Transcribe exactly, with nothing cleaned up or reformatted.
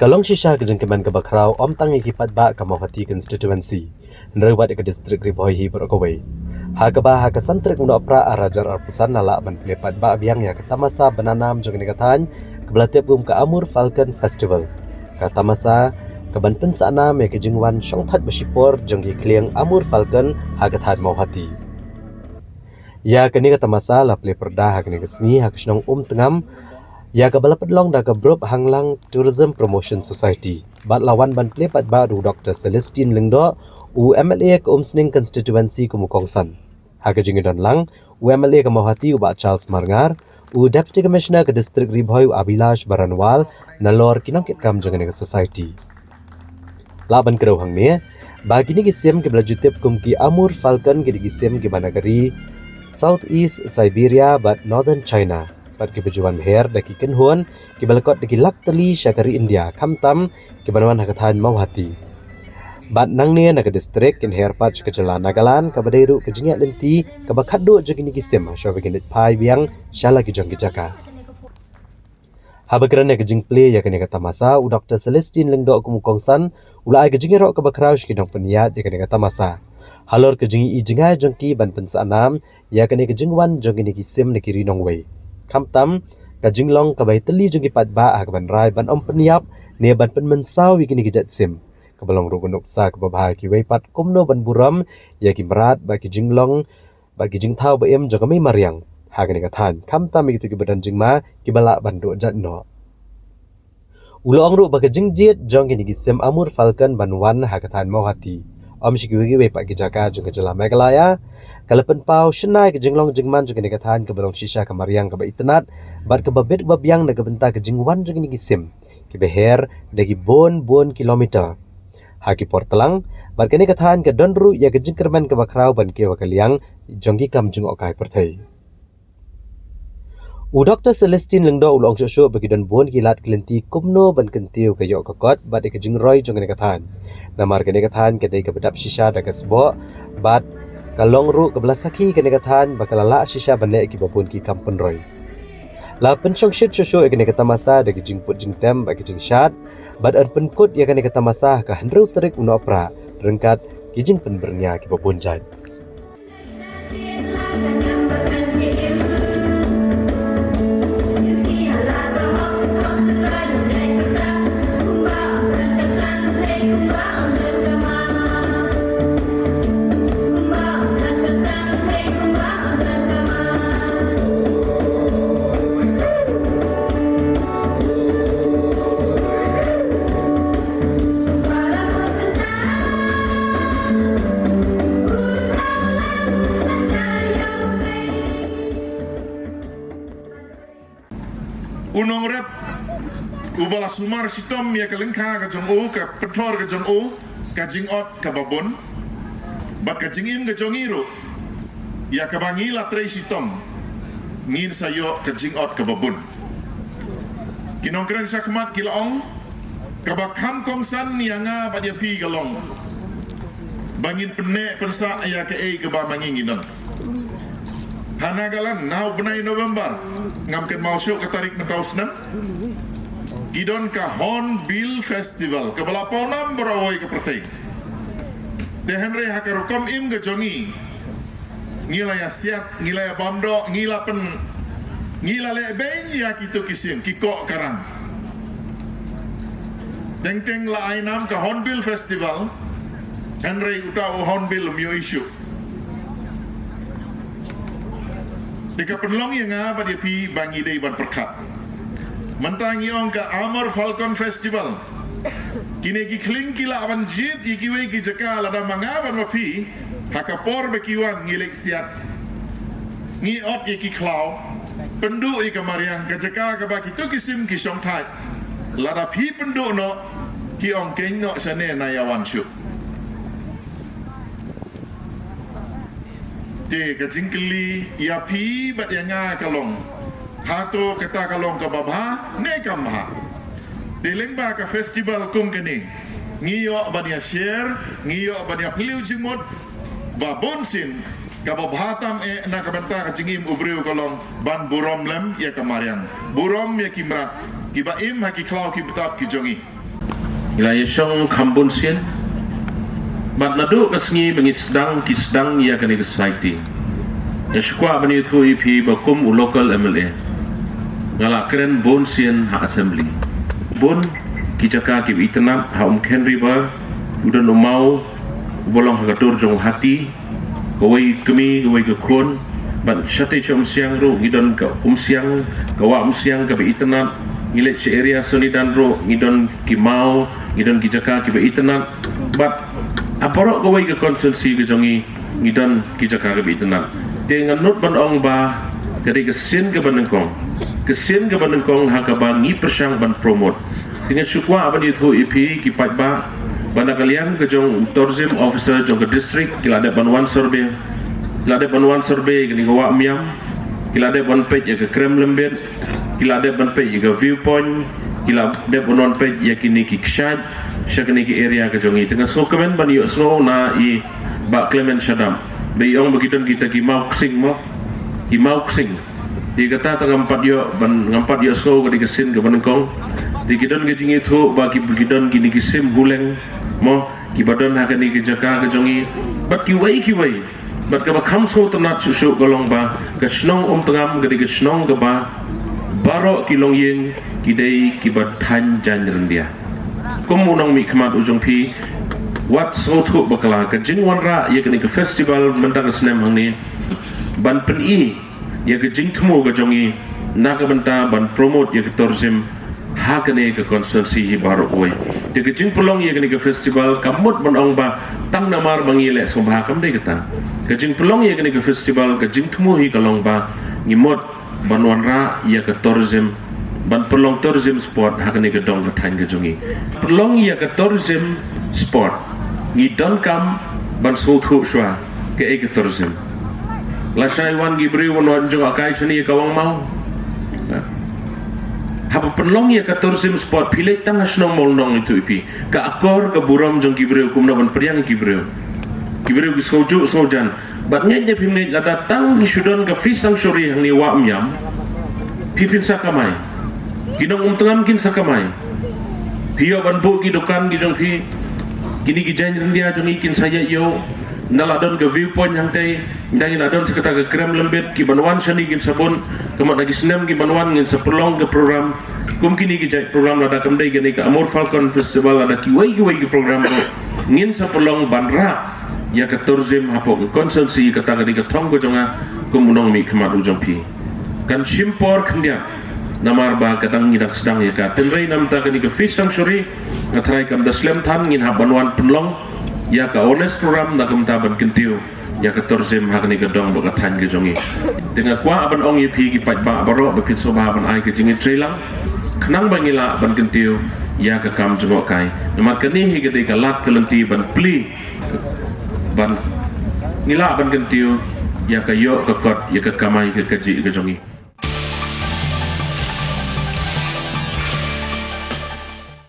Ka long shisha ka jingkmen kaba khraw ym tang ïa ki paidbah ka Mawhati constituency, hynrei wat ïa ka district Ri Bhoi hi baroh kawei. Ha kaba ha ka san tarik u Nohprah ar hajar arphew san la lah ban plie paidbah biang ïa ka tamasa bna nam jong kane ka thaiñ kaba la tip kum ka Amur Falcon Festival. Ka tamasa kaban pynsah nam ïa ka jingwan shongthait ba shipor jong ki khlieng Amur Falcon ha ka thaiñ Mawhati. Ïa kane ka tamasa la plie pyrda ha kane ka sngi ha ka shnong Umtngam, ïa kaba la pynlong da ka Brup Hanglang Tourism Promotion Society. Bad la wan ban plie paidbah da u Doktor Celestine Lyngdoh, u M L A ka Umsning constituency kum u kongsan. Ha ka jingïadon lang, u M L A ka Mawhati u Bah Charles Marngar, u Deputy Commissioner ka District Ri Bhoi u Abhilash Baranwal, nalor ki nongkitkam jong kane ka society. Lah ban kdew hangne ba kine ki sim kiba la ju tip kum ki Amur Falcon ki dei ki sim kiba na ka ri South East Siberia bad Northern China, bad kiba ju wan her da ki kynhun kiba la kot da ki lak tylli sha ka ri India, khamtam kiba wan ha ka thaiñ Mawhati. Bad nangne na ka district kin her pat sha ka jylla Nagaland kaba dei ruh ka jingïaid lynti kaba khatduh jong kine ki sim, shuwa ba kin leit phai biang sha la ki jong ki jaka. Haba kren ïa ka jingplie ïa kane ka tamasa, u Doktor Celestine Lyngdoh kum u kongsan u la ai ka jingïaroh kaba khraw sha ki nongpynïaid ïa kane ka tamasa halor ka jingïohi jngai jong ki ban pynsah nam ïa kane ka jingwan jong kine ki sim na ki ri nongwei, khamtam ka jinglong kaba ïatylli jong ki paidbah ha kaban rai ban ym pynïap ne ban pynmynsaw ïa kine ki jait sim, kaba long ruh ka nuksa kaba bha ïa kiwei pat kumno ban burom ïa ki mrad bad ki jinglong bad ki jingthaw ba im jong ka mei mariang ha kane ka thaiñ, khamtam ïa kito kiba don jingma kiba lah ban duh jait noh. U la ong ruh ba ka jingjied jong kine ki sim Amur Falcon ban wan ha ka thaiñ Mawhati, ym sha kiwei kiwei pat ki jaka jong ka jylla Meghalaya, ka la pynpaw shynna ïa ka jinglong jingman jong kane ka thaiñ kaba long shisha ka mariang kaba itynnad bad kaba bit ba biang na ka bynta ka jingwan jong kine ki sim kiba her da ki bun bun kilometer ha ki por tlang, bad kane ka thaiñ ka don ruh ïa ka jingkyrmen kaba khraw ban kiew ha ka liang jong ki kam jngohkai pyrthei. U Doktor Celestine Lyngdoh u la ong shuh shuh ba ki don bun ki lad ki lynti kumno ban kyntiew ka ïoh ka kot bad ïa ka jingroi jong kane ka thaiñ. Namar kane ka thaiñ ka dei kaba dap shisha da ka sboh bad ka long ruh kaba la sakhi kane ka thaiñ ba ka la lah shisha ban leh kiba bun ki kam pynroi. La pynshongshit shuh shuh ïa kane ka tamasa da ki jingput jingtem bad ki jingshad, bad yn pynkut ïa kane ka tamasa ha ka hynriew tarik u Nohprah ryngkat ki jingpynbyrngia kiba bun jait. U nongrep uba la sumar shitom ïa ka lyngkha ka jong u, ka pynthor ka jong u, ka jingot kaba bun, bad ka jingim ka jong ngi ruh, ïa kaba ngi la trei shitom, ngin sa ïoh ka jingot kaba bun. Ki nongkren shakhmat ki la ong, kaba kham kongsan ïa nga bad ïa phi ka long ba ngin pynneh pynsah ïa kaei kaba ma ngi ngi don. Ha Nagaland, na u bnai November, ngam kynmaw shuh ka tarik mynta u snem, ki don ka Hornbill Festival kaba la pawnam baroh kawei ka pyrthei. Te hynrei ha ka rukom im ka jong ngi, ngi la ïa siat, ngi la ïa bam doh, ngi la pyn, ngi la leh beiñ ïa kito ki sim, ki koh ka rang. Teng teng la ai nam ka Hornbill Festival, hynrei uta u hornbill um ïohi shuh. Te ka pynlong ïa nga bad ïa phi ba ngi dei ban pyrkhat. Mynta ngi ong ka Amur Falcon Festival. Kine ki khlieng ki lah ban jied ïa kiwei ki jaka lada ma nga bad ma phi, ha ka por ba ki wan ngi leit siat, ngi ot ïa ki khlaw, pynduh ïa ka mariang, ka jaka kaba kito ki sim ki shongthait. Lada phi pynduh noh, ki ong keiñ noh shane, na ïa wan shuh. Te ka jingkylli ïa phi bad ïa nga ka long, hato kata ka long kaba bha ne kam bha? Te lyngba ka festival kum kane, ngi ïoh ban ïa share, ngi ïoh ban ïa phylliew jingmut ba bun sien, kaba bha tam eh na ka bynta ka jingim u briew ka long ban burom lem ïa ka mariang, burom ïa ki mrad kiba im ha ki khlaw ki btap ki jong ngi. La ïa shong kham bun sien. Bad naduh ka sngi ba ngi sdang, ki sdang ïa kane ka society. Nga shu kwah ban ïathuh ïa phi ba kum u local M L A, nga la kren bun sien ha assembly. Bun ki jaka kiba itynnad ha Umkhein River, u don u maw uba long ha ka dur jong u hati, kawei kmie, kawei ka khun. Bad shatei sha Umsiang ruh ngi don ka Umsiang, ka Wah Umsiang kaba itynnad. Ngi leit sha area Sonidan ruh ngi don ki maw, ngi don ki jaka kiba itynnad. Bad ha baroh kawei ka constituency ka jong ngi, ngi don ki jaka kiba itynnad. Te nga nud ban ong ba ka dei ka sien kaba nyngkong, ka sien kaba nyngkong ha kaba ngi pyrshang ban promote. Te nga shu kwah ban ïathuh ïa phi ki paidbah ba na ka liang ka jong u tourism officer jong ka district, ki la dep ban wan survey, ki la dep ban wan survey kane ka Wah Miam, ki la dep ban peit ïa ka Krem Lymbit, ki la dep ban peit ïa ka viewpoint, ki la dep ban wan peit ïa kine ki kshaid sha kane ka area ka jong ngi. Te nga sngewkmen ban ïohsngew na i Bah Clement Shadap ba i ong ba ki don kita ki maw ksing mo, ki maw ksing. Te kata te ngam pat ïoh ban, ngam pat ïohsngew ka dei ka sien kaba nyngkong. Te ki don ka jingïathuh ba ki, ki don kine ki sim huleng mo, kiba don ha kane ka jaka ka jong ngi. Bad kiwei kiwei. Bad kaba kham sngewtynnad shuh shuh ka long ba ka shnong Umtngam ka dei ka shnong kaba baroh ki longïing ki dei kiba thaiñ jaiñ ryndia. Kum u nongmihkhmat u jong phi, wat sngewthuh bakla, ka jingwanrah ïa kane ka festival mynta ka snem hangne ban pyni ïa ka jingthmu ka jong ngi na ka bynta ban promote ïa ka tourism ha kane ka constituency hi baroh kawei. Te ka jingpynlong ïa kane ka festival kam mut ban ong ba tang namar ba ngi leh sngewbha, kam dei kata. Ka jingpynlong ïa kane ka festival, ka jingthmu hi ka long ba ngi mut ban wanrah ïa ka tourism, ban pynlong tourism spot ha kane ka dong ka thaiñ ka jong ngi. Pynlong ïa ka tourism spot, ngi donkam ban sngewthuh shuwa kaei ka tourism. Lashai wan ki briew wan wan jngohkai shane ïa ka wang maw. Haba pynlong ïa ka tourism spot, phi leit tang ha shnong Mawlynnong, ïathuh ïa phi ka akor ka burom jong ki briew kumno ban pdiang ïa ki briew. Ki briew ki sngewjuh sngewjan. Bad ngeit ne phim ngeit, lada tang ngi shu don ka fish sanctuary hangne Wah Miam, phi phin sa kamai. Ki nong Umtngam kin sa kamai. Phi ïoh ban buh ki dukan ki jong phi. Kine ki jaiñ ryndia jong ngi kin sa ïa ïoh. Nda la don ka viewpoint hangtei, nda ngi la don sa kata ka Krem Lymbit, ki ban wan shane kin sa bun. Ka mut na ki snem ki ban wan ngin sa pynlong ka program. Kum kine ki jait program, lada kam dei kane ka Amur Falcon Festival, lada kiwei kiwei ki program ruh ngin sa pynlong ban rah ïa ka tourism hapoh ka constituency. Kata ka dei ka thong ka jong nga kum u nongmihkhmat u jong phi. Kan shim por khyndiat namar ba ka dang, ngi dang sdang ïa ka. Hynrei namar kane ka fish sanctuary, nga tharai kam da slem than, ngin hap ban wan pynlong ïa ka awareness program na ka bynta ban kyntiew ïa ka tourism ha kane ka dong bad ka thaiñ ka jong ngi. Te nga kwah ban ong ïa phi ki paidbah baroh ba phin sngewbha ban ai ka jingïatreilang khnang ba ngi lah ban kyntiew ïa ka kam jngohkai. Namar kane hi ka dei ka lad ka lynti ban plie, ban, ngi lah ban kyntiew ïa ka ïoh ka kot, ïa ka kamai ka kajih ka jong ngi.